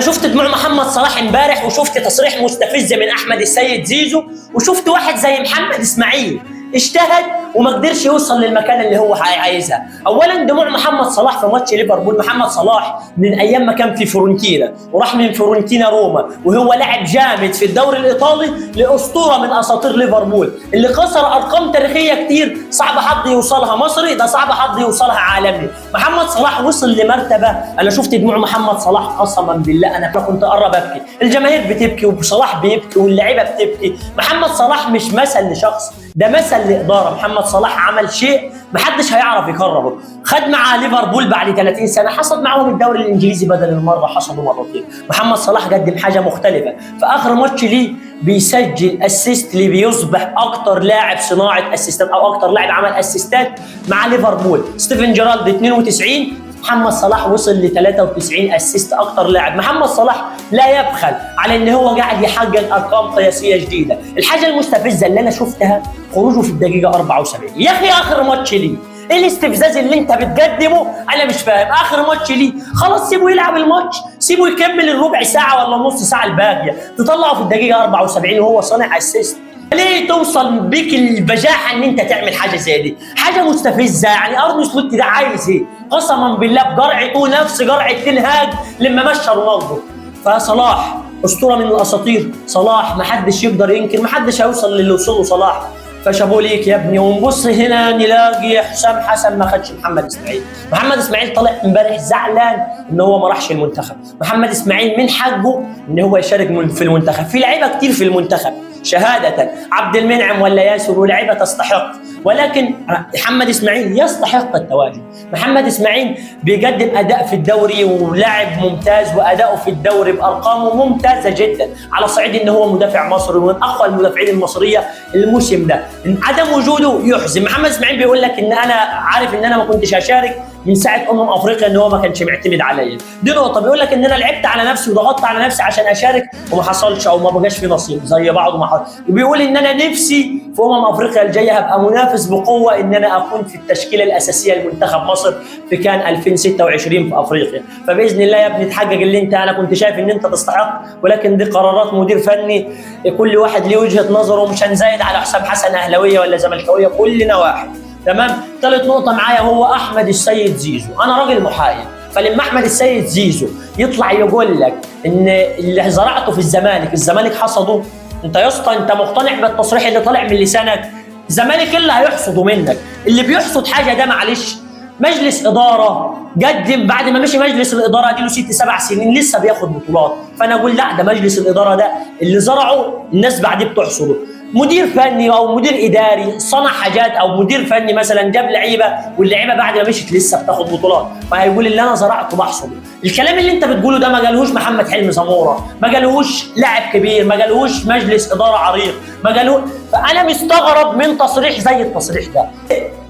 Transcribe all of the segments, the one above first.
شفت دموع محمد صلاح امبارح، وشفت تصريح مستفز من احمد السيد زيزو، وشفت واحد زي محمد اسماعيل اجتهد وما قدرش يوصل للمكان اللي هو عايزها. اولا دموع محمد صلاح في ماتش ليفربول. محمد صلاح من ايام ما كان في فيورنتينا وراح من فيورنتينا روما، وهو لاعب جامد في الدوري الايطالي، لاسطوره من اساطير ليفربول اللي كسر ارقام تاريخية كتير صعب حد يوصلها مصري، ده صعب حد يوصلها عالمي. محمد صلاح وصل لمرتبه، انا شفت دموع محمد صلاح قسما بالله انا كنت قرب ابكي. الجماهير بتبكي وصلاح بيبكي واللعيبة بتبكي. محمد صلاح مش مثل لشخص، ده مثل لادارة. محمد صلاح عمل شيء محدش هيعرف يكرره. خد مع ليفربول بعد 30 سنة، حصد معاهم الدوري الانجليزي بدل المرة حصدوا مرتين. محمد صلاح قدم حاجة مختلفة في اخر ماتش ليه، بيسجل assist اللي بيصبح اكتر لاعب صناعة assist ات او اكتر لاعب عمل assist ات مع ليفربول. ستيفن جيرارد 92، محمد صلاح وصل ل 93 assist، اكتر لاعب. محمد صلاح لا يبخل على ان هو قاعد يحقق ارقام قياسية جديدة. الحاجة المستفزه اللي انا شفتها خروجه في الدقيقة 74. يا اخي اخر ماتش ليه، ايه الاستفزاز اللي انت بتقدمه؟ انا مش فاهم. اخر ماتش ليه، خلاص سيبه يلعب الماتش، سيبه يكمل الربع ساعة ولا النص ساعة الباقية، تطلعه في الدقيقة 74 وهو صانع assist. ليه توصل بيك البجاحة ان انت تعمل حاجة زي دي؟ حاجة مستفزة. يعني ارني سلوت ده عايز ايه؟ قسما بالله بجرعته نفس جرعة تنهاج لما مشى رونالدو. فصلاح اسطورة من الاساطير، صلاح محدش يقدر ينكر، محدش هيوصل للي وصله صلاح. فشابوه ليك يا ابني. ونبص هنا نلاقي حسام حسن ما خدش محمد اسماعيل. محمد اسماعيل طلع امبارح زعلان ان هو ما راحش المنتخب. محمد اسماعيل من حقه ان هو يشارك في المنتخب، في لعيبة كتير في المنتخب شهادة عبد المنعم ولا ياسر ولاعيبه تستحق، ولكن محمد اسماعيل يستحق التواجد. محمد اسماعيل بيقدم اداء في الدوري ولاعب ممتاز، واداؤه في الدوري بارقامه ممتازة جدا على صعيد ان هو مدافع مصري ومن اقوى المدافعين المصرية الموسم ده. عدم وجوده يحزن. محمد اسماعيل بيقول لك ان انا عارف ان انا ما كنتش هشارك من ساعة افريقيا، ان هو ما كانش معتمد عليا. دي نقطة. بيقول لك ان انا لعبت على نفسي وضغطت على نفسي عشان اشارك وما حصلش او ما بقاش في نصيب زي بعض وما حصل. وبيقول ان انا نفسي في افريقيا الجاية هبقى منافس بقوة، ان انا اكون في التشكيلة الاساسية لمنتخب مصر في كان 2026 في افريقيا. فباذن الله يا ابني تحقق اللي انت، انا كنت شايف ان انت تستحق، ولكن دي قرارات مدير فني، كل واحد ليه وجهه نظره، مش هنزايد على حسام حسن اهلاويه ولا زملكاويه، كلنا واحد. تمام. ثالث نقطة معايا هو احمد السيد زيزو. انا راجل محايد، فلما احمد السيد زيزو يطلع يقول لك ان اللي زرعته في الزمالك الزمالك حصده، انت يا اسطى انت مقتنع بالتصريح اللي طالع من لسانك؟ الزمالك اللي هيحصده منك؟ اللي بيحصد حاجة ده معلش مجلس ادارة قدم بعد ما مشي مجلس الادارة دي له 6 7 سنين لسه بياخد بطولات، فانا اقول لا ده مجلس الادارة ده اللي زرعه الناس بعديه بتحصده. مدير فني او مدير اداري صنع حاجات، او مدير فني مثلا جاب لعيبة واللعيبة بعد ما مشيت لسه بتاخد بطولات، فهيقول اللي انا زرعته بحصده. الكلام اللي انت بتقوله ده ما قالهوش محمد حلمي زموره، ما قالهوش لاعب كبير، ما قالهوش مجلس ادارة عريق، ما قالوه. فانا مستغرب من تصريح زي التصريح ده.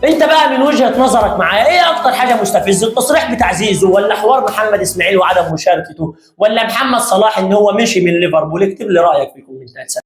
انت بقى من وجهه نظرك معايا ايه اكتر حاجة مستفزة؟ التصريح بتاع زيزو، ولا حوار محمد اسماعيل وعدم مشاركته، ولا محمد صلاح ان هو مشي من ليفربول؟ اكتب لي رايك في ال comment ات.